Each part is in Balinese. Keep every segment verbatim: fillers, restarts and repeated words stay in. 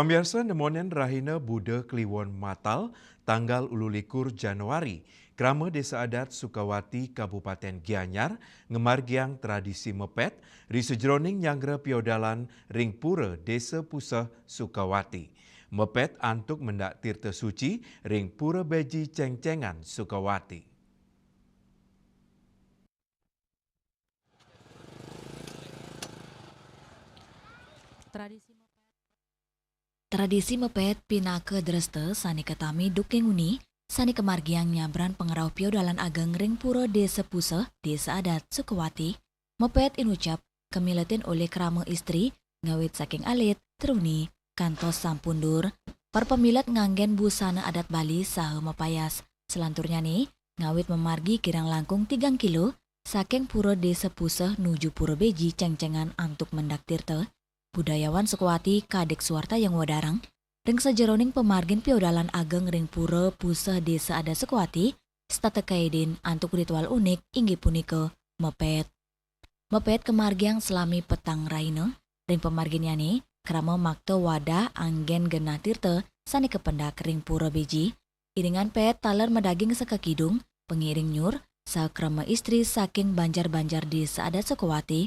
Pamiarsa, nemonen rahina Buda Kliwon Matal, tanggal ululikur Januari, krama Desa Adat Sukawati Kabupaten Gianyar ngamargiang tradisi mepet ri sajeroning nyanggra piodalan ring Pura Desa Puseh Sukawati. Mepet antuk mendak tirta suci ring Pura Beji Cengcengan Sukawati. Tradisi Tradisi mepet pinaka dresta sane katami duk ing uni, sane kamargiang nyabran pangrauh piodalan ageng ring Pura Desa Puseh, Desa Adat Sukawati. Mepet inucap kamiletin olih krama istri, ngawit saking alit, truni, kantos sampun dur. Para pamilet nganggen busana adat Bali saha mapayas. Selanturnyane, ngawit mamargi kirang langkung tigang kilo, saking Pura Desa Puseh nuju Pura Beji Cengcengan antuk mendak tirta, budayawan Sukawati Kadek Suwarta yang wadarang, ring sajeroning pamargin piodalan ageng ring Pura Puseh Desa Adat Sukawati, setata kaidin antuk ritual unik inggih punika mepet. Mepet kamargiang salami petang rahina, ring pamarginnyane, krama makta wadah anggen genah tirta sane kapendak ring Pura Beji. Iringan pet taler madaging seka kidung, pangiring nyur, saha krama istri saking banjar-banjar Desa Adat Sukawati.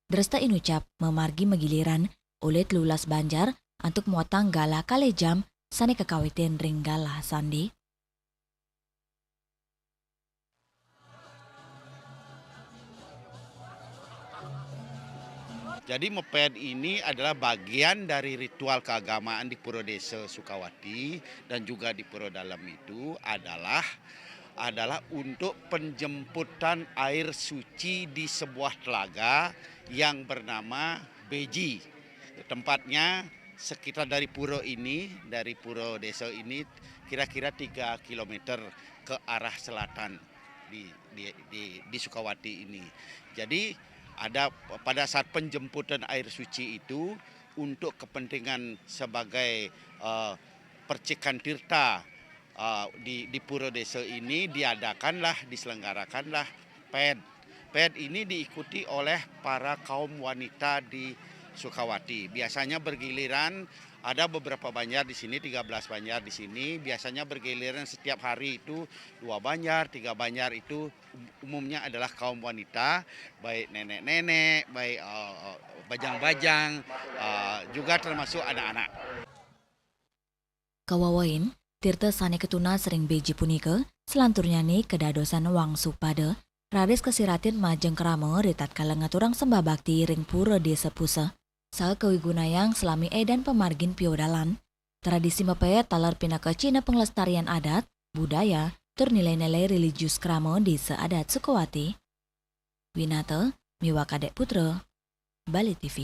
Dresta inucap mamargi magiliran olih telulas banjar antuk muatang galah kalih jam sane kakawitin ring galah sandi. Jadi mepet ini adalah bagian dari ritual keagamaan di Pura Desa Sukawati dan juga di Pura Dalem itu adalah adalah untuk penjemputan air suci di sebuah telaga yang bernama Beji. Tempatnya sekitar dari pura ini, dari pura desa ini kira-kira tiga kilometer ke arah selatan di, di, di, di Sukawati ini. Jadi ada pada saat penjemputan air suci itu untuk kepentingan sebagai uh, percikan tirta uh, di, di pura desa ini diadakanlah, diselenggarakanlah pet. Pet ini diikuti oleh para kaum wanita di Sukawati. Biasanya bergiliran, ada beberapa banjar di sini, tiga belas banjar di sini. Biasanya bergiliran setiap hari itu dua banjar, tiga banjar itu umumnya adalah kaum wanita, baik nenek-nenek, baik uh, bajang-bajang, uh, juga termasuk anak-anak. Kawawain, tirta sane katunas ring Beji punika, selanturnyane kadadosan wangsupada, raris kasiratin majeng krama ritatkala ngaturang sembah bakti ring Pura Desa Puseh, saha kawigunayang salami edan pamargin piodalan. Tradisi mepet taler pinaka cihna panglestarian adat, budaya, tur nilai-nilai religius krama Desa Adat Sukawati. Winata miwah Kadek Putra, Bali T V.